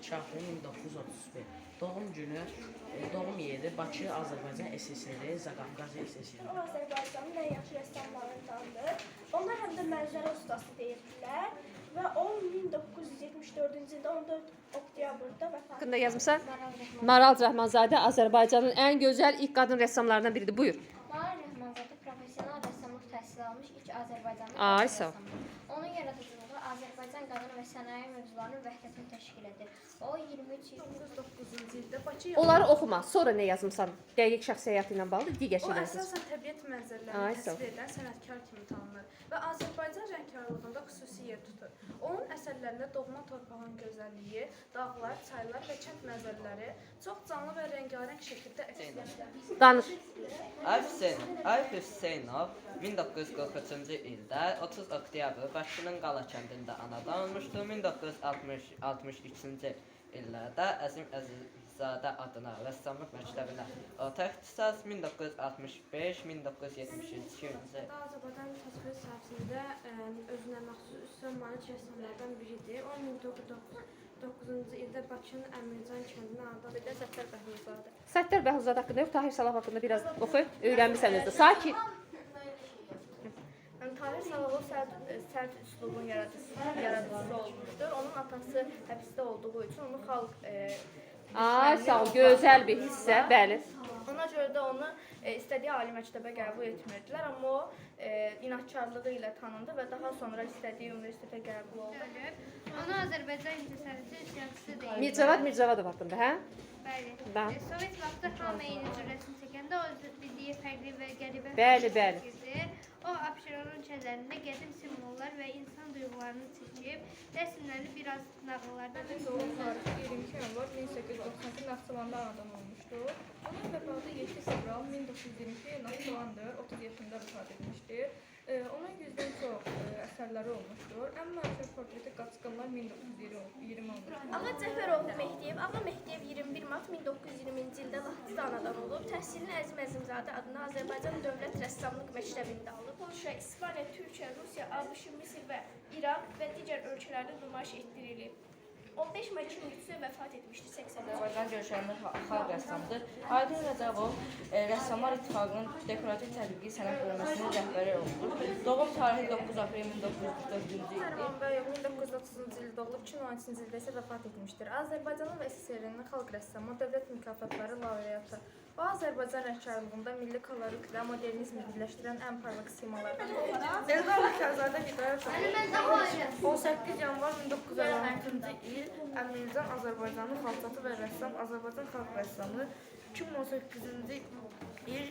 2 aprel 1931. Doğum günü, doğum yeri Bakı, Azərbaycan SSR, Zaqafqaziya SSR. O Azərbaycanın ən yaxşı rəssamlarındandır. Ona həm də mənzərə ustası deyirdilər və o 1974-cü ildə 14 oktyabrda vəfat Haqqında yazmısan? Maral Rəhmanzadə Azərbaycanın ən gözəl ilk qadın rəssamlarından biridir. Buyur. Maral Rəhmanzadə professional rəssamlıq təhsili almış ilk Azərbaycanlı Ay, qadın sağ ol. rəssamdır. Onun yaradıcılığı Azərbaycan qadın və sənaye mövzularının vəhdətini təşkil edir. O 23 il 1909-cu ildə Bakı Onları oxuma. Sonra nə yazmısan? Dəqiq şəxsi həyatı ilə bağlı digər O şeylər yazmısan. əsasən təbiət mənzərələrini Ay, sağ ol. təsvir edən sənətkar kimi tanınır və Azərbaycan rəngkarlığında xüsusi yer tutur. Onun əsərlərində doğma torpağın gözəlliyi, dağlar, çaylar və kənd mənzərələri çox canlı və rəngarəng şəkildə əks etdirilir. Danış. Arif Hüseynov 1943-cü ildə 30 oktyabr Bakının Qala kəndində anadan olmuşdu. 1962-ci illərdə Əzim Əzizzadə adına rəssamlıq məktəbinə orta ixtisas 1965-1972-ci Azərbaycan təsvir sahəsində özünə məxsus üstün malik rəssamlardan biridir. O 1909-cu ildə Bakının Əmircan kəndində anadan Bir də Səttar Bəhlulzadə. Səttar Bəhlulzadə haqqında yox, Tahir Salaf haqqında biraz oxu. Öyrənmisən özü. Sakit. Tahir Salahov sərt üslubun yaradıcısı olmuşdur. Onun atası həbsdə olduğu üçün onu xalq Ay, sağ ol. Gözəl bir hissə. Bəli. Ona görə də onu istədiyi ali məktəbə qəbul etmirdilər, amma o inadkarlığı ilə tanındı və daha sonra istədiyi universitetə qəbul oldu. Onu Azərbaycan incəsənəti üsyançısı deyilir. Mircavad Mircavadov haqqında, hə? Bəli. Da. Sovet vaxtı hamı eyni cür rəsm çəkəndə o öz bildiyi fərqli və qəribə Bəli, rəsm bəli. çəkirdi. O Abşeronun çöllərində qədim simvollar və insan duyğularını çəkib, rəsmləri biraz nağıllardan Doğum tarixi 22 yanvar 1892 Naxçıvanda anadan olmuşdur. Onun vəfatı 7 fevral 1922 Naxçıvandır, 30 yaşında vəfat etmişdir. Onun 100-dən çox əsərləri olmuşdur. Ən məşhur portreti Qaçqınlar 1920 olmuşdur. Ağa Cəfəroğlu Mehdiyev, Ağa Mehdiyev 21 mart 1920-ci ildə Laçında anadan olub. Təhsilini Əzim Əzimzadə adına Azərbaycan Dövlət Rəssamlıq Məktəbində alıb. Polşa, İspaniya, Türkiyə, Rusiya, ABŞ, Misir və İraq və digər ölkələrdə nümayiş etdirilib. 15 may 2003-də vəfat etmişdi 83. Azərbaycan görkəmli xalq rəssamıdır. Aydın Rəcəbov Rəssamlar İttifaqının dekorativ tətbiqi sənət bölməsinin rəhbəri oldu. Doğum tarixi 9 aprel 1944-cü ildir. Nərman bəyov 1930-cu ildə doğulub, 2013-cü ildə isə vəfat etmişdir. Azərbaycanın və SSR-nin xalq rəssamı, dövlət mükafatları laureatı. O Azərbaycan rəngkarlığında milli koloritlə modernizmi birləşdirən ən parlaq simalardan biridir. Eldar Mükərzadə Hidayətov 18 yanvar 1956-cı il Əmircan Azərbaycanlı xalçatı və rəssam, Azərbaycan xalq rəssamı 2018-ci il